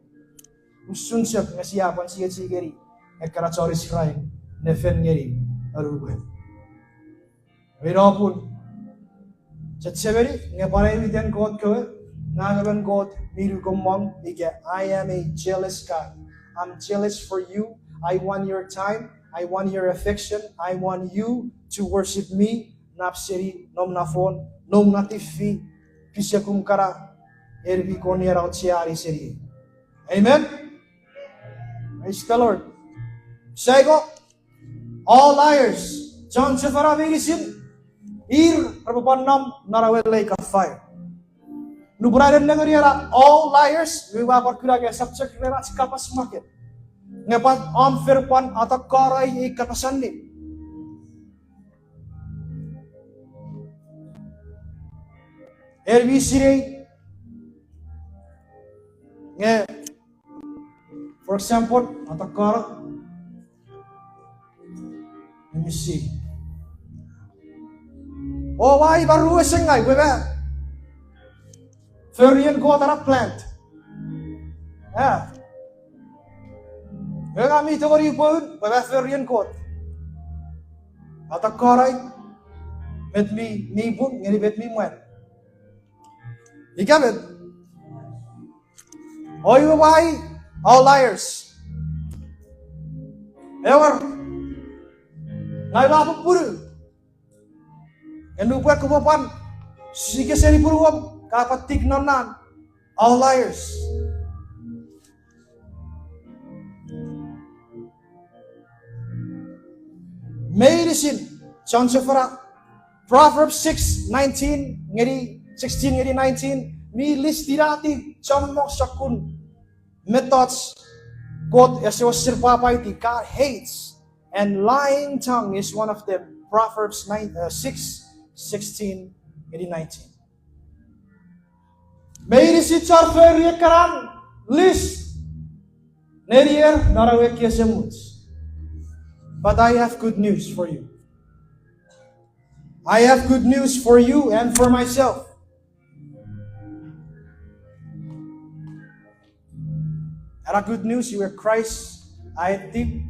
usun chok nge sia pwan chiechi ngeni ekkana chon Israel ne fen ngeni anuwan. Ina popun, chechemeni nge pwan ewiten Kot kewe, ngang emon Kot mi nukumong ika, I am a jealous God. I'm jealous for you. I want your time. I want your affection. I want you to worship me. Nap seni nom na phone, nom na T V, pisekum kana, en mi kon ena aucheani seni. Amen. Praise the Lord. Saiko, all liars, chon chofona meinisin, ir repwe pwan nom non ewe lake of fire. Nupwen ai nengeni ena all liars, iwe ua pwan kuna nge esap chok ren ach kapas maket, nge pwan om fen pwan atokkonoi ei kapas allim. En mi sinei nge, for example, atokkono, let me see. O, ua imaruesengai pwe ma forien Kot ena plant. A, ngang mi tongeni pwoun pwe ma forien Kot. Atokkonoi met mi, mi pung ngeni met mi mwan. Ika met? O iwe ua, all liars. Ewer, ngang ua pupunu. Nge nupwen kopwe pwan sike seni punuom, ka pwan tik non na, all liars. Meinisin chon chofona, Proverbs six nineteen ngeni, sixteen ngeni nineteen, mi listinati chommong sokkun mettoch Kot ese wesen pwapwaiti, God hates, and lying tongue is one of them. Proverbs nine, uh, six, sixteen ngeni nineteen. Meinisin chon fori ekkanan list nenier non ewe ekkei esemuch. But I have good news for you. I have good news for you and for myself. Ena good news iwe Kraist a etip,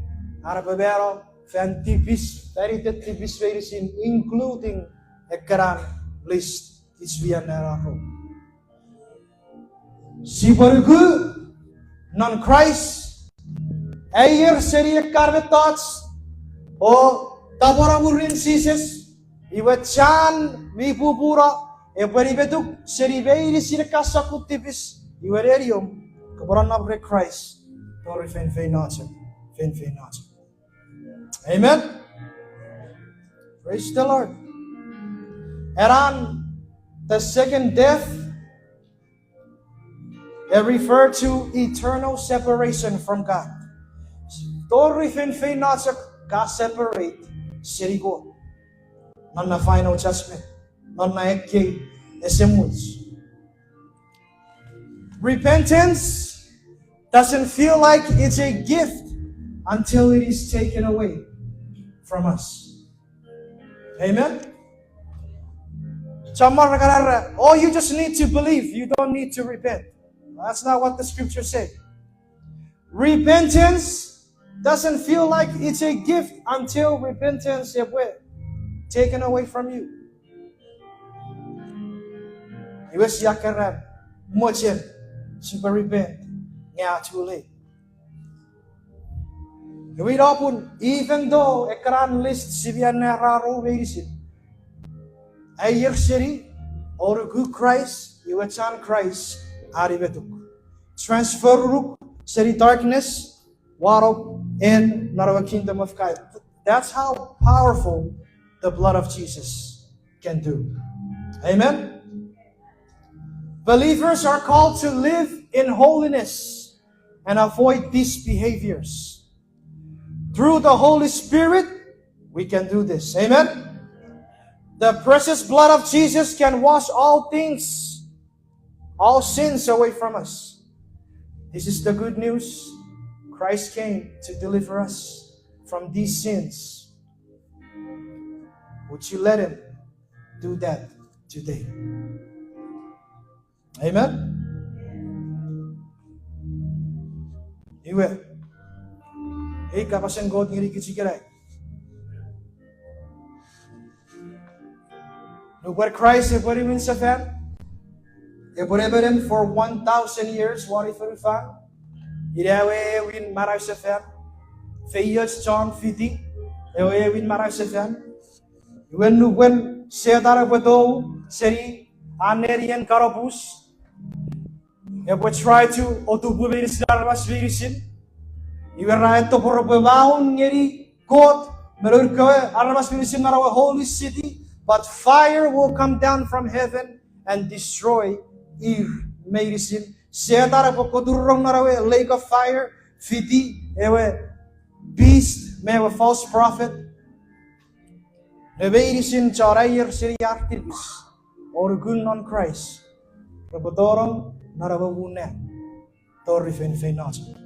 a epwe mano fan tipis, fan iten tipis meinisin, including ekkanan list, kich mi anneanaro. Sipwe nuku non Kraist, aier seni ekkan mettoch, o tapweno mwirin Jises, iwe chan mi pupuno epwe nimetuk seni meinisin ekkan sokkun tipis, iwe neniom kopwe nonnom ren Kraist tori feinfeino chok, feinfeino chok. Amen. Praise the Lord. Ena the second death, it referred to eternal separation from God. Tori feinfeino chok ka separate seni Kot non na final judgment, non na ekkei esemuch. Repentance doesn't feel like it's a gift until it is taken away from us. Amen? Chommong ra kan era, "Oh, you just need to believe. You don't need to repent." That's not what the scriptures say. Repentance doesn't feel like it's a gift until repentance epwe taken away from you. Iwe sia keran mochen sipwe repent nge a too late. Iwe ina popun, even though ekkena list sipwe anararo meinisin, aier seni, onuku Kraist, iwe chan Kraist a nimetuk. Transfer unuk seni darkness, wanong en non ewe kingdom of God. That's how powerful the blood of Jesus can do. Amen? Believers are called to live in holiness and avoid these behaviors. Through the Holy Spirit, we can do this. Amen? The precious blood of Jesus can wash all things, all sins away from us. This is the good news. Christ came to deliver us from these sins. Would you let him do that today? Amen? Iwe, ei kapasen Kot ngeni kich ikenai. Nupwen Kraist epwe niwin sefan, epwe nemenem for one thousand years woni fonufan. Ina ewe aewin manausefan. Feioch chon fiti ewe aewin manausefan. Iwe nupwen Setan epwe tou seni an nenien kanopus, epwe try to otupu meinisin aramas meinisin. Iwe ra etto pwe repwe maun ngeni Kot me noun kewe aramas meinisin non ewe holy city, but fire will come down from heaven and destroy ir meinisin. Setan epwe koturong non ewe lake of fire, fiti ewe beast me ewe false prophet. Nge meinisin chon aier seni ar tipis o nuku non Kraist, repwe tonong non ewe muun nang tori feinfeino chok.